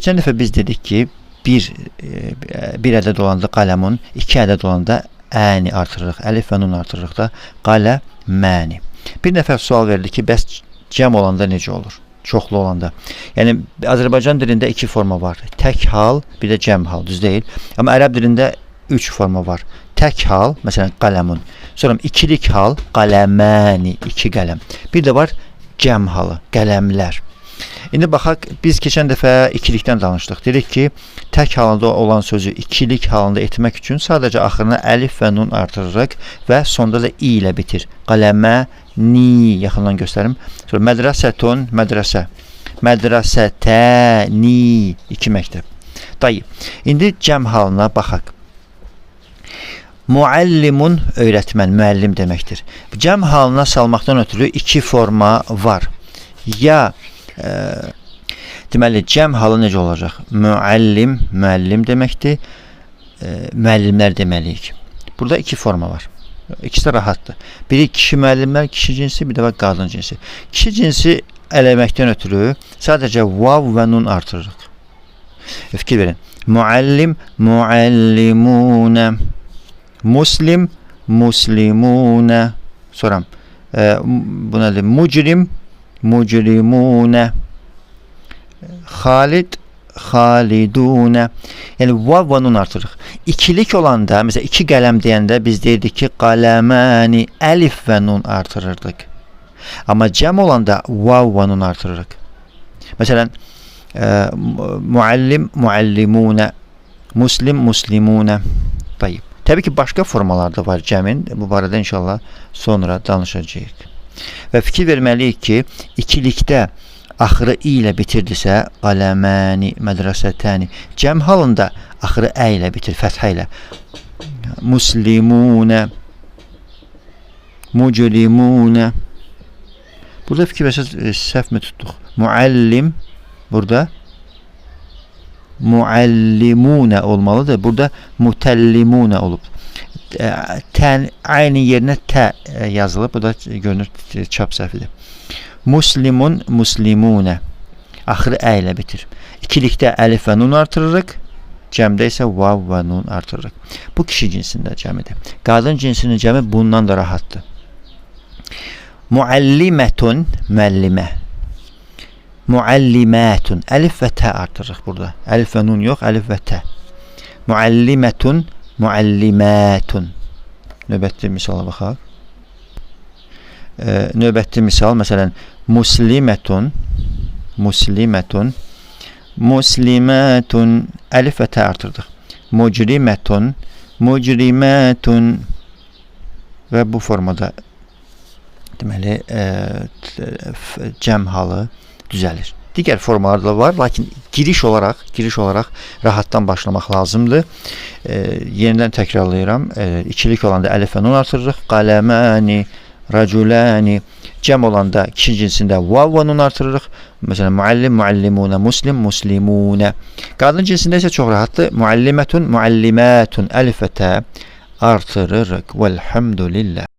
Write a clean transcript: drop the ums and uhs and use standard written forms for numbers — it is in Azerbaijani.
Keçən dəfə biz dedik ki, bir ədəd olanda qələmun, iki ədəd olanda əni artırırıq. Əlif və nun artırırıq da qələməni. Bir nəfər sual verdi ki, bəs cəm olanda necə olur? Çoxlu olanda. Yəni Azərbaycan dilində iki forma var. Tək hal, bir də cəm hal, düz deyil. Amma ərəb dilində üç forma var. Tək hal, məsələn qələmun. Sonra ikilik hal, qələməni, iki qələm. Bir də var cəm halı, qələmlər. İndi baxaq, biz keçən dəfə ikilikdən danışdıq. Dedik ki, tək halında olan sözü ikilik halında etmək üçün sadəcə axırına əlif və nun artırırıq və sonda da i ilə bitir. Qələmə, ni yaxından göstərim. Sonra mədrəsətun, mədrəsə. Mədrəsətəni, iki məktəb. Dayı. İndi cəm halına baxaq. Muallimun öyrətmən, müəllim deməkdir. Cəm halına salmaqdan ötürü iki forma var. Ya deməli cəm halı necə olacaq? Müəllim, müəllim deməkdir. Müəllimlər deməliyik. Burada iki forma var. İkisi də rahatdır. Biri kişi müəllimlər, kişi cinsi, bir də var qadın cinsi. Kişi cinsi eləməkdən ötürü sadəcə vav və nun artırırıq. Fikir verin. Müəllim, müəllimunə. Muslim, muslimunə. Sonra bu nədir? Mucrim, mucrimune. Xalid, xalidune. Yəni vav və nun artırırıq. İkilik olanda, məsələn iki qələm deyəndə biz deyirdik ki, qələməni əlif və nun artırırdıq. Amma cəm olanda vav və nun artırırıq. Məsələn, müəllim, müəllimune, muslim, muslimune. Tayyib. Təbii ki, başqa formalar da var cəmin. Bu barədə inşallah sonra danışacağıq. Və fikir verməliyik ki, ikilikdə axırı i ilə bitirdisə, qələməni, mədrəsətəni, cəm halında axırı ə ilə bitir, fəthə ilə. Muslimunə, mucrimunə. Burada fikir versəniz, səhv mi tutduq? Muallim burada muallimunə olmalıdır. Burada mütəllimunə olub. Tən aynin yerinə tə yazılıb. Bu da görünür çap səhvidir. Muslimun, muslimunə. Axırı ə ilə bitir. İkilikdə əlif və nun artırırıq. Cəmdə isə vav və nun artırırıq. Bu kişi cinsində cəmidir. Qadın cinsinin cəmi bundan da rahatdır. Muallimetun, müəllimə. Muallimatun. Əlif və tə artırırıq burada. Əlif və nun yox, əlif və tə. Muallimetun, muallimatun. Növbəti misala baxaq. Növbəti misal məsələn muslimetun, muslimetun, muslimatun, əlif və tə artırdıq. Mucrimetun, mucrimatun və bu formada deməli cəm halı düzəlir. Digər formalar da var, lakin giriş olaraq rahatdan başlamaq lazımdır. Yenidən təkrarlayıram. İkilik olanda əlif və nun artırırıq. Qələməni, raculani. Cəm olanda kişi cinsində vav və nun artırırıq. Məsələn, müəllim, müəllimunə, muslim, muslimunə. Qadın cinsində isə çox rahatdır. Müəllimetun, müəllimatun, əlif və tə artırırıq. Vəlhamdülillah.